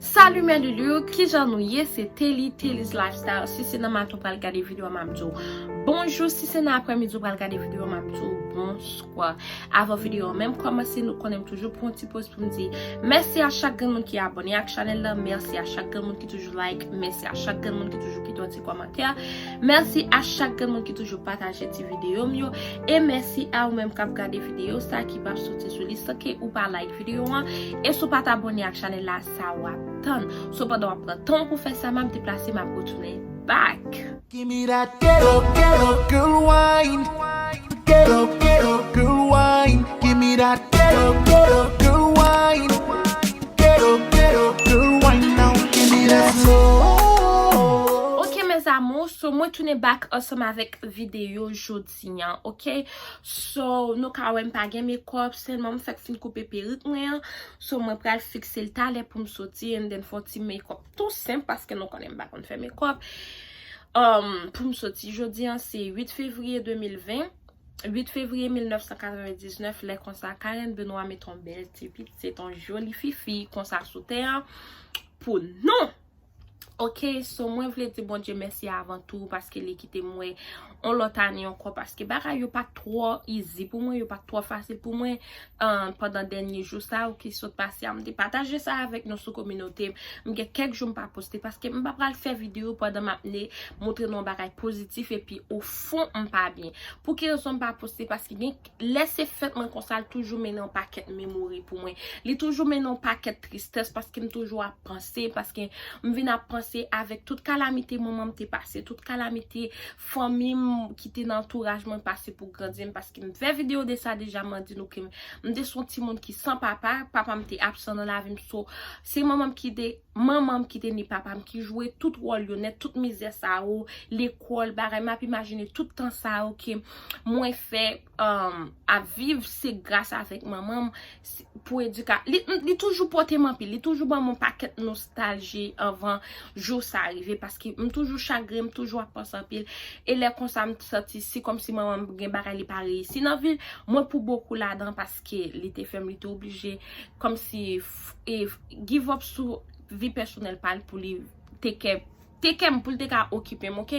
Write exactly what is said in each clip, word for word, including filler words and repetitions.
Salut mes loulous, kijan nou ye? Se Telly, Telly's Lifestyle. Si se nan maten w pral gade videyo a, m ap di w bonjou. Si se nan aprèmidi w pral gade videyo a, m ap di w bonswa. Avan videyo a menm kòmanse, nou konnen m toujou pran yon ti poz pou m di mèsi a chak grenn moun ki abòne ak chanèl la, mèsi a chak grenn moun ki toujou like, mèsi a chak grenn moun ki toujou kite yon ti kòmantè, mèsi a chak grenn moun ki toujou pataje ti videyo m yo, e mèsi a ou menm k ap gade videyo sa ki p ap soti sou li san ke ou pa like videyo an, e si w pa t abòne ak chanèl la, sa w ap tann. So pandan w ap pran tan w pou fè sa, m ap deplase, m ap retounen back. Give me that ghetto, ghetto girl wine. Ghetto, ghetto girl wine. Give me that ghetto, ghetto girl wine. Ghetto, ghetto girl wine now. Give me that slow. Ok mes amours, so mwen tounen back ansanm avèk videyo jodi an, ok? So nou ka wè m pa gen makeup, sèlman m fèk fin koupe perik mwen an. So mwen pral fikse l talè pou m soti and then fè yon ti makeup tou senp paske nou konnen m pa konn fè makeup. Um, pou m soti jodi an se uit fevriye de mil ven. Uit fevriye mil nèf san katrevendiznèf, lè konsa Karen Benoît met yon bèl ti pitit, yon joli fifi konsa sou tè an pou nou. Ok, so mwen vle di Bondye mèsi avan tou paske li kite m wè yon lòt ane ankò, paske bagay yo pa t twò easy pou mwen, yo pa t twò fasil pou mwen, uh, pandan dènye jou sa yo ki sot pase a. M te pataje sa avèk nou sou kominote m. M gen kèk jou m pa poste paske m pa pral fè videyo pandan m ap ne montre nou yon bagay pozitif epi ofon m pa byen. Pou ki rezon m pa poste? Paske gen lè se fèt mwen konsa, l toujou mennen yon pakèt memori pou mwen. Li toujou mennen yon pakèt tristès paske m toujou ap panse, paske m vin ap panse avèk tout kalamite manman m te pase, tout kalamite fanmi m ki te nan antouraj mwen pase pou grandi m, paske m fè videyo de sa deja, mwen di nou ke m, m te se yon timoun ki san papa, papa m te absan nan lavi m, so se manman m ki te, manman m ki te ni papa m, ki jwe tout wòl yo nèt, tout mizè sa yo, lekòl, bagay, m ap imajine tout tan sa yo ke mwen fè, um, ap viv, se gras avèk manman m, se, pou edika-, li, li toujou pote m anpil, li toujou ban m yon pakèt nostalji anvan jou sa rive, paske m toujou chagren, m toujou ap panse anpil, e lè konsa m santi se kòmsi manman m gen bagay li pa reyisi nan vi l, mwen pou bokou ladan, paske li te fè m, li te oblije kòmsi f-, e f-, give up sou vi pèsonèl pa l pou li take care, take care m, pou l te ka okipe m, ok?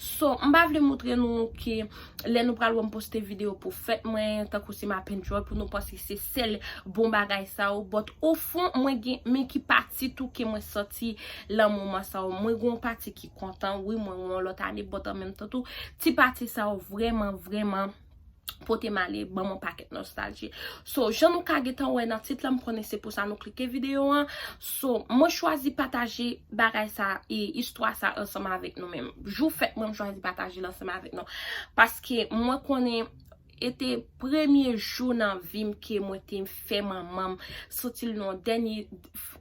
So, m pa vle montre nou ke lè nou pral wè m poste videyo pou fèt mwen, tankou si m ap enjoy, pou nou panse se sèl bon bagay sa yo, but ofon, mwen gen, men ki pati tou ke mwen santi lan moman sa yo. Mwen gen yon pati ki kontan, wi, mwen gen yon lòt ane, but an menm tan tou, ti pati sa yo vrèman, vrèman pote m ale, ban m yon pakèt nostalji. So, jan nou ka gentan wè nan tit la, m konnen se pou sa nou klike videyo an. So, mwen chwazi pataje bagay sa e istwa sa ansanm avèk nou menm. Jou fèt mwen, m chwazi pataje l ansanm avèk nou. Paske mwen konnen e te premye jou nan vi m ke mwen te fè manman m santi l nan dènye,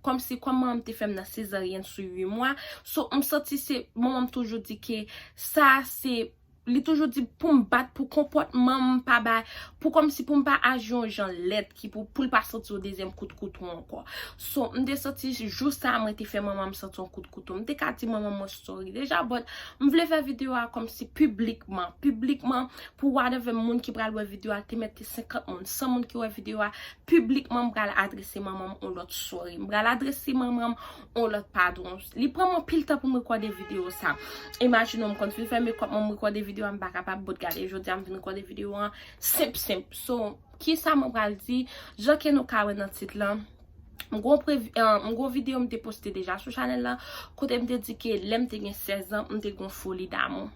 kòmsi kòm manman m te fè m nan sezaryèn sou uit mwa. So, m santi se, manman m toujou di ke sa se li toujou di pou m bat pou konpòtman m pa ba, pou kòmsi pou m pa aji yon jan lèd ki pou, pou l pa santi yon dezyèm kout kouto ankò. So, m te santi jou sa a, mwen te fè manman m santi yon kout kouto. M te ka di manman m mwen sorry deja, but m vle fè videyo a kòmsi piblikman, piblikman, pou whatever moun ki pral wè videyo a, te mèt te senkant moun, san moun ki wè videyo a, piblikman, m pral adrese manman m yon lòt sorry. M pral adrese manman m yon lòt padon. Li pran m anpil tan pou m rekòde videyo sa. Imajine w, m konn fin fè makeup mwen, m rekòde videyo a, m pa kapab, but gade, jodi a m vin rekòde videyo an senp, senp. So, kisa mwen pral di? Jan ke nou ka wè nan tit lan, m gon previ-, eh, m gon videyo m te poste deja sou chanèl la, kote m te di ke lè m te gen sèz an, m te gon foli damou.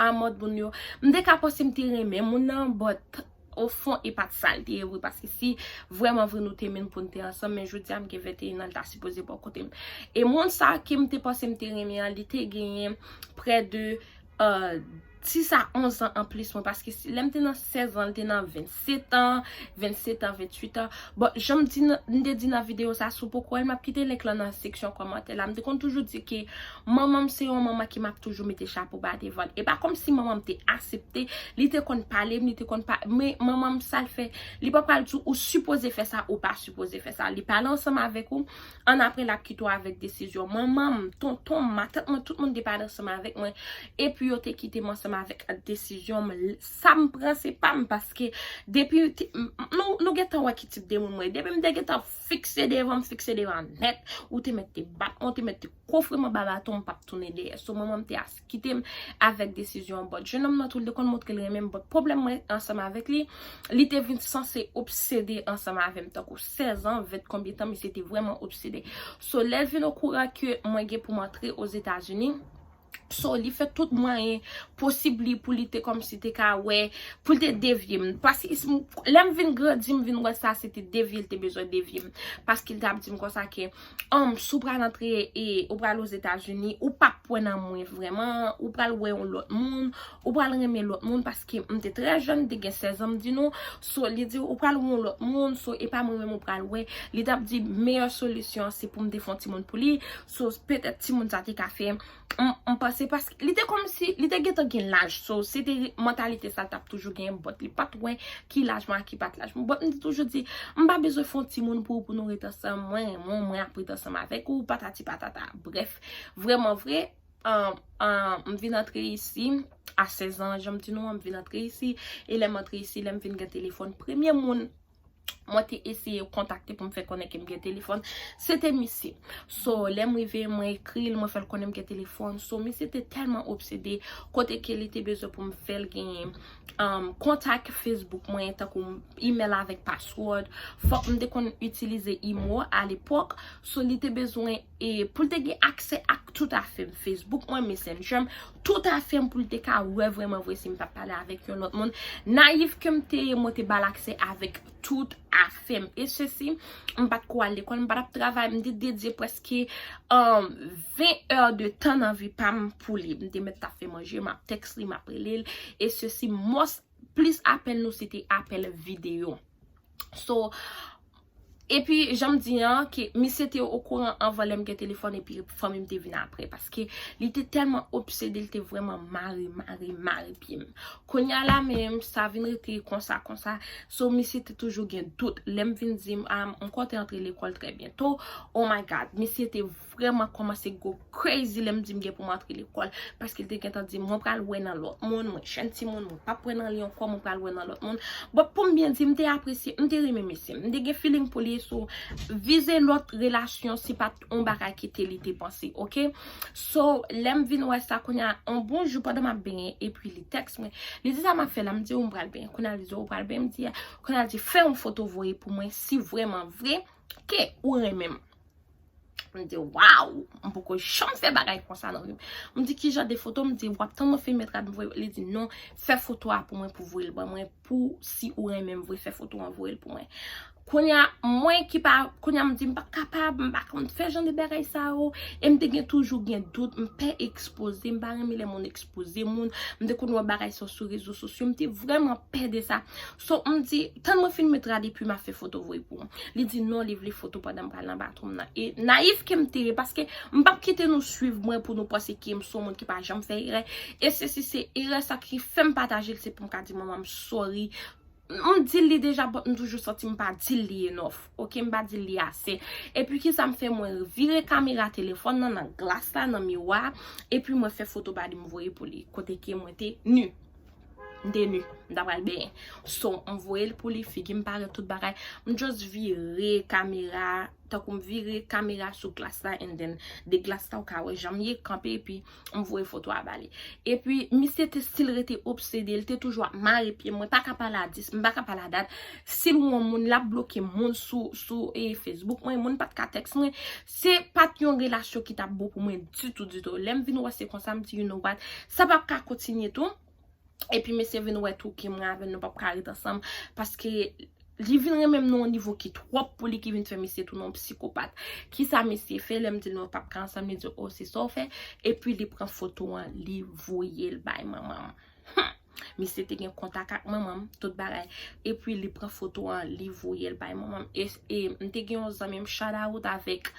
A mòd moun yo, m te ka panse m te renmen moun nan, but ofon, e pa t sa l te ye vre, paske si vrèman vre nou te menm pou n te ansanm, men jodi a m gen venteyen an, l ta sipoze bò kote m. E moun sa ke m te panse m te renmen an, li te genyen prè de, euh, sis a onz an anplis mwen, paske si, lè m te nan sèz an, l te nan vennsetan, vennsetan, ventuit an. Bon, jan m di nan, m te di nan videyo sa, si w poko wè l, m ap kite link lan nan seksyon kòmantè la. M te konn toujou di ke manman m se yon manman ke m ap toujou mete chapo ba devan l. E pa kòmsi manman m te aksepte, li te konn pale m, li te konn pa-, men manman m sa l fè, li pa pral di w ou sipoze fè sa, ou pa sipoze fè sa. Li pale ansanm avèk ou, annapre l ap kite w avèk desizyon. Manman m, tonton m, matant mwen, tout moun te pale ansanm avèk mwen, epi yo te kite m ansanm avèk desizyon m. Sa m pran, se pa m, paske depi ti- m- m- nou, nou gentan wè ki tip de moun mwen ye. Depi m te gentan fikse devan, m fikse devan nèt, ou te mèt te bat mwen, ou te mèt te kofre m anba baton, m p ap tounen dèyè. So, manman m te as- kite m avèk desizyon an. But jennonm nan tou, li te konn montre l renmen m, but pwoblèm mwen ansanm avèk li, li te vin sanse obsede ansanm avè m, tankou sèz an, ven konbyen tan, misye te vrèman obsede. So, lè l vin okouran ke mwen gen pou m antre Ozetazini, so, li fè tout mwayen posib li pou li te kòmsi te ka wè, pou l te devye m. Paske s- lè m vin grandi, m vin wè sa, se te devye l te bezwen devye m. Paske l t ap di m konsa ke, um, si w pral antre e ou pral Ozetazini, ou p ap kwè nan mwen vrèman, ou pral wè yon lòt moun, ou pral renmen lòt moun, paske m te trè jèn, m te gen sèz an, m di nou. So, li di, ou pral wè yon lòt moun, so, e pa mwen menm ou pral wè. Li t ap di, meyè solisyon an, se pou m te fè yon timoun pou li. So, petèt timoun sa te ka fè m, m panse, paske li te kòmsi, li te gentan gen laj. So, se te mantalite sa l t ap toujou genyen, but li pa t wè ki laj mwen ak ki pa t laj mwen. But m te toujou di, m pa bezwen fè yon timoun pou ou, pou nou ret ansanm. Mwen renmen w, mwen ap ret ansanm avèk ou, patati patata. Brèf, vrèman vre, um, um, m vin antre isi a sèz an, jan m di nou an, m vin antre isi, e lè m antre isi, lè m vin gen telefòn, premye moun mwen te eseye kontakte pou m fè konnen ke m gen telefòn, se te misye. So, lè m rive, mwen ekri l, mwen fè l konnen m gen telefòn. So, misye te tèlman obsede, kote ke li te bezwen pou m fè l genyen, um, kontak Facebook mwen, tankou email avèk password. Fòk m te konn itilize Imo alepòk. So, li te bezwen, e pou l te gen aksè ak tout afè m, Facebook mwen, Messenger m, tout afè m, pou l te ka wè vrèman vre si m t ap pale avèk yon lòt moun. Nayif ke m te ye, mwen te ba l aksè avèk tout afè m. E sesi, m pa t ko al lekòl, m pa t ap travay, m te dedye prèske, um, ven è de tan nan vi pa m pou li. M te mèt t ap fè manje, m ap tèks li, m ap rele l. E sesi, mòs plis apèl nou, se te apèl videyo. So, epi, jan m di an, ke misye te okouran anvan lè m gen telefòn, epi fanmi m te vin apre, paske li te tèlman obsede, li te vrèman mare, mare, mare pye m. Kounye a la menm, sa vin rete konsa, konsa. So, misye te toujou gen dout. Lè m vin di m, ah, m kwè w te antre lekòl trè byento. Oh my God, misye te vrèman kòmanse go crazy lè m di m gen pou m antre lekòl, paske l te gentan di m, mwen pral wè nan lòt moun, mwen jèn timoun, mwen p ap wè nan li ankò, mwen pral wè nan lòt moun. But pou m byen di, m te apresye, m te renmen mesye m, m te gen feeling pou li, so, vize lòt relasyon, se pa t yon bagay ke te li te panse, oke? So, lè m vin wè sa, kounye a, yon bon jou, pandan m ap benyen, epi li tèks mwen, li di, sa m ap fè la? M di, ou m pral benyen. Kounye a, li di, ou pral benyen? M di, kounye a, li di, fè yon foto voye pou mwen, si vrèman vre ke ou renmen m. M di, waw, m poko janm fè bagay konsa nan vi m. M di, ki jan de foto? M di, w ap tann mwen fin met rad m voye. Li di, non, fè foto a pou mwen, pou voye l ban mwen, pou si ou renmen m vre, fè foto an voye l pou mwen. Kounye a, mwen ki pa, kounye a m di, m pa kapab, m pa konn fè jan de bagay sa yo. E m te gen toujou gen dout, m pè ekspoze, m pa renmen lè moun ekspoze moun. M te konn wè bagay sa sou rezo sosyo, m te vrèman pè de sa. So, m di, tann mwen fin met rad epi m ap fè foto voye pou ou. Li di non, li vle foto pandan m pral nan baton m nan. E nayif ke m te ye, paske m p ap kite nou swiv mwen pou nou panse ke m se yon moun ki pa janm fè erè. E sesi se erè sa ki fè m pataje l, se pou m ka di manman m sorry. M di l li deja, but m toujou santi m pa di l li enough. Oke, m pa di l li ase. Epi kisa m fè, mwen vire kamera telefòn nan nan glas la, nan miwa, epi mwen fè foto pa di m voye pou li, kote ke mwen te nu. M te nu, m ta pral benyen. So, m voye l pou li, figi m parèt, tout bagay. M just vire kamera, tankou m vire kamera sou glas la, and then de glas la, ou ka wè jan m ye, kanpe, epi m voye foto a ba li. Epi, misye te still rete obsede, li te toujou ap mare pye m, mwen pa ka pale a dis, m pa ka pale a dat. Si l wè yon moun, l ap bloke moun sou, sou, e, Facebook mwen, moun pa t ka tèks mwen. Se pa t yon relasyon ki t ap bon pou mwen ditou, ditou. Lè m vin wè se konsa, m di, you know what, sa p ap ka kontinye tou. Epi mesye vin wè tou ke mwen avè l nou p ap ka ret ansanm, paske li vin renmen m nan yon nivo ki twòp pou li, ki vin fè mesye tounen yon psikopat. Kisa mesye fè? Lè m di l nou p ap ka ansanm, li di, oh, se sa w fè? Epi li pran foto an, li voye l bay manman m. Hmm. Misye te gen kontak ak manman m, tout bagay. Epi li pran foto an, li voye l bay manman m. E, e m te gen yon zanmi m, shout out avèk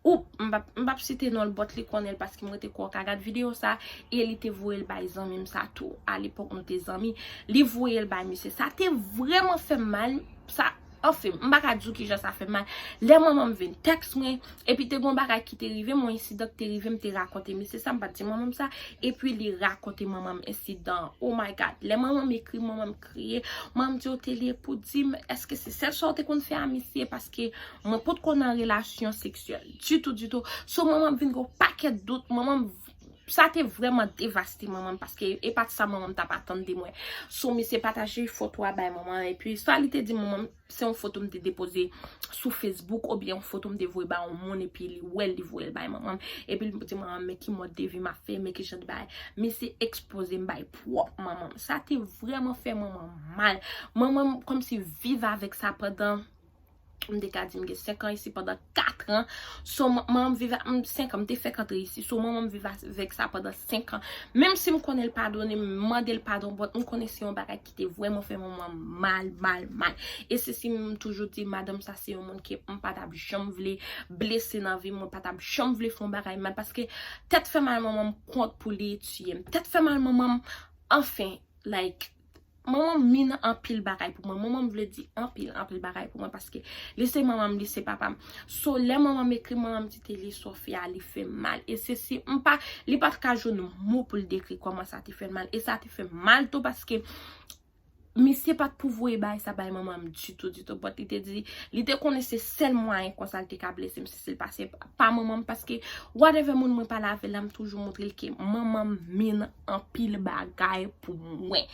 ou, m p ap, m p ap site non l, but li konnen l paske m rete kwè w ka gad videyo sa, e li te voye l bay zanmi m sa tou. Alepòk, nou te zanmi. Li voye l bay misye. Sa te vrèman fè m mal. Sa, Anfen, m pa ka di w kijan sa fè m mal. Lè manman m vin tèks mwen, epi te gon bagay ki te rive m, yon ensidan ki te rive m, te rakonte misye sa, m pa t di manman m sa, epi li rakonte manman m ensidan an. Oh my God. Lè manman m ekri, manman m kriye. Manman m di w te lye pou di m, èske se sèl sa w te konn fè a misye? Paske mwen potko nan relasyon seksyèl. Ditou, ditou. So, manman m vin gon pakèt dout. Manman m, sa te vrèman devaste manman m, paske e pa t sa manman m t ap atann de mwen. So, misye pataje foto a bay manman m, epi sa li te di manman m, se yon foto m te depoze sou Facebook, oubyen yon foto m te voye bay yon moun, epi li wè l, li voye l bay manman m. Epi li di manman m, men ki mòd de vi m ap fè, men ki jan de bagay. Misye ekspoze m bay pwòp manman m. Sa te vrèman fè manman m mal. Manman m kòmsi viv avèk sa pandan, m te ka di m gen senk an isi, pandan kat an. So, man- manman m viv a- m, senk an, m te fèk antre isi. So, manman m viv avèk sa pandan senk an. Menm si m konnen l padone m, m mande l padon, but m konnen se yon bagay ki te vrèman fè manman m mal, mal, mal. E se si m toujou di, madanm sa se yon moun ke m pa t ap janm vle blese nan vi m, mwen pa t ap janm vle fè yon bagay mal, paske tèt fè mal manman m kont pou li tiye m. Tèt fè mal manman m, anfen, like, manman m mean anpil bagay pou mwen. Manman m vle di anpil, anpil bagay pou mwen, paske li se manman m, li se papa m. So, lè manman m ekri, manman m di te li Sofia, li fè m mal. E se si m pa, li pa t ka jwenn mo pou l dekri kòman sa te fè l mal. E sa te fè m mal tou, paske misye pa t pou voye bagay sa bay manman m ditou, ditou. But li te di, li te konnen se sèl mwayen konsa li te ka blese m, se si l pase pa manman m, paske whatever moun mwen pale avè l la, m toujou montre l ke manman m mean anpil bagay pou mwen.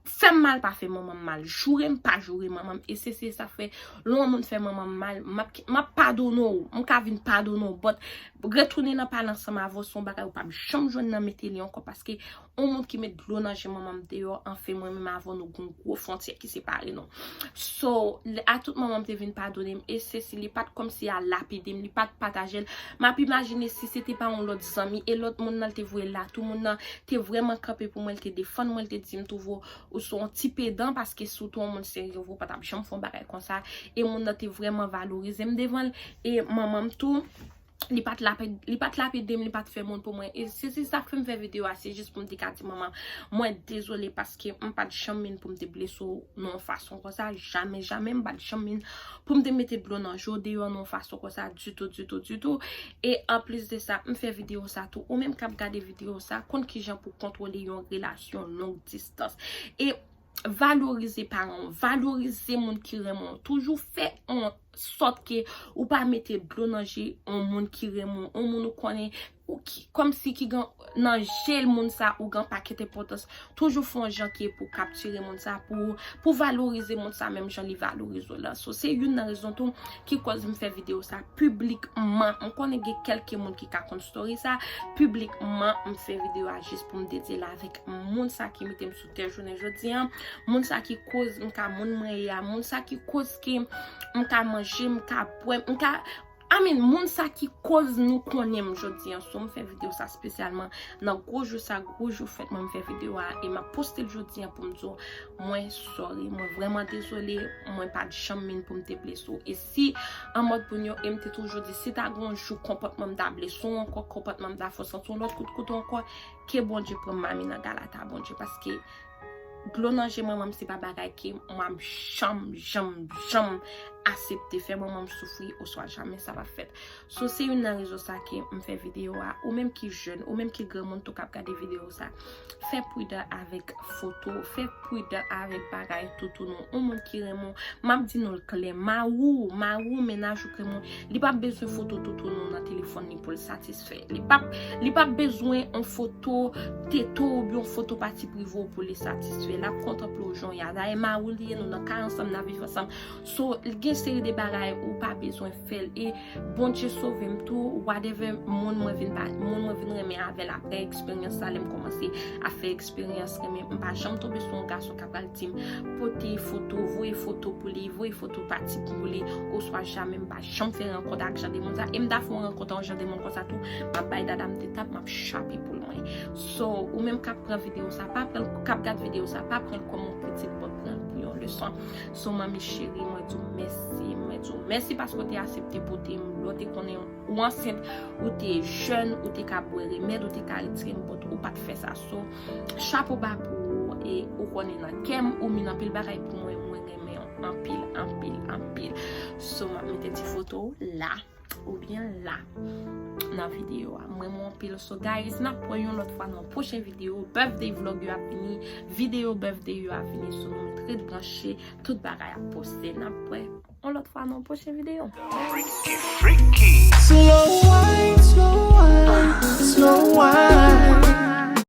Fè m mal, pa fè manman m mal. Joure m, pa joure manman m. E se, se sa fè, lè yon moun fè manman m mal, m ap, m ap padone w. M ka vin padone w. But, retounen nan pale ansanm avè w, se yon bagay ou p ap janm jwenn nan mete li ankò. Paske, yon moun ki met dlo nan je manman m deyò, anfen, mwen menm avè w, nou gon gwo fwontyè ki separe nou. So, a tout moman, m te vin padone m. E se si li pa t kòmsi al lapide m, li pa t pataje l. M ap imajine si se te pa yon lòt zanmi, e lòt moun nan, l te voye l la tou, moun nan te vrèman kanpe pou mwen, l te defann mwen, l te di m tou vre, ou se yon ti pedan, paske si w te yon moun serye vre, ou pa t ap janm fè yon bagay konsa. E moun nan te vrèman valorize m devan l. E manman m tou, li pa t lapide, li pa t lapide m, li pa t fè moun pou mwen. E se, se sa k fè m fè videyo a, se jis pou m te ka di manman, mwen dezole paske m pa t janm mean pou m te blese w nan yon fason konsa. Jamè, jamè, m pa t janm mean pou m te mete dlo nan je w deyò nan yon fason konsa ditou, ditou, ditou. E anplis de sa, m fè videyo sa tou. Ou menm k ap gade videyo sa, konn kijan pou kontwole yon relasyon long distans. E valorize paran w, valorize moun ki renmen w. Toujou fè an sòt ke ou pa mete dlo nan je yon moun ki renmen w, yon moun ou konnen, ou ki, kòmsi ki gen nan je l moun sa, ou gen pakèt enpòtans. Toujou fè yon jan ke pou kaptire moun sa, pou, pou valorize moun sa, menm jan li valorize w la. So, se youn nan rezon tou ki kòz m fè videyo sa piblikman. M konnen gen kèlke moun ki ka konn story sa, piblikman, m fè videyo a jis pou m dedye l avèk moun sa ki mete m sou tè jounen jodi an, moun sa ki koz m ka moun mwen ye a, moun sa ki koz ke m ka manje, m ka bwè, m ka, I mean, moun sa ki koz nou konnen m jodi an. So, m fè videyo sa espesyalman nan gwo jou sa, gwo jou fèt mwen, m fè videyo a e m ap poste l jodi an pou m di w, mwen sorry, mwen vrèman dezole, mwen pa t janm mean pou m te blese w. E si an mòd pou n yo, e m te toujou di, si ta gen yon jou konpòtman m ta blese w ankò, konpòtman m ta fè w santi yon lòt kout kouto ankò, ke Bondye pran m mami nan galata Bondye, paske dlo nan je manman m se pa bagay ke m ap janm, janm, janm aksepte fè manman m soufri oswa jamè sa p ap fèt. So, se youn nan rezon sa ke m fè videyo a. Ou menm ki jèn, ou menm ki granmoun tou k ap gade videyo sa, fè pridan avèk foto, fè pridan avèk bagay toutoun ou. Yon moun ki renmen w, m ap di nou l klè, mari w, mari w, mennaj ou k renmen w, li p ap bezwen foto toutoun ou nan telefòn li pou l satisfè. Li p ap, li p ap bezwen yon foto tete w oubyen yon foto pati prive w pou li satisfè. L ap kontanple w jan w ye a. Dayè, mari w li ye, nou nan kay ansanm, n ap viv ansanm. So, gen seri de bagay ou pa bezwen fè l. E Bondye sove m tou, whatever moun mwen vin ba, moun mwen vin renmen avè l apre eksperyans sa, lè m kòmanse ap fè eksperyans renmen, m pa janm tonbe sou yon gason k ap pral di m pote foto, voye foto pou li, voye foto pati pou li, oswa jamè m pa janm fè rankont ak jan de moun sa. E m ta fè yon rankont ak yon jan de moun konsa tou, m ap bay dada m de tap, m ap chape pou l mwen. So, ou menm k ap pran videyo sa, pa pran l, k ap gad videyo sa, pa pran l kòm yon kritik, but pran l pou yon leson. So, manmi cheri, mwen di w mèsi, mwen di w mèsi paske w te aksepte pote m, lè w te konnen ou ansent, ou te jèn, ou te ka bwè remèd, ou te ka retire m, but ou pa t fè sa. So, chapo ba pou ou, e ou konnen nan kè m, ou mean anpil bagay pou mwen, mwen renmen w anpil, anpil, anpil. foto la oubyen la nan videyo a. Mwen renmen anpil. So guys, n ap wè yon lòt fwa nan yon pwochen videyo. Birthday vlog yo ap vini, videyo birthday yo ap vini. So nou met ret branche, tout bagay ap poste. N ap wè yon lòt fwa nan yon pwochen videyo. Freaky, freaky. Slow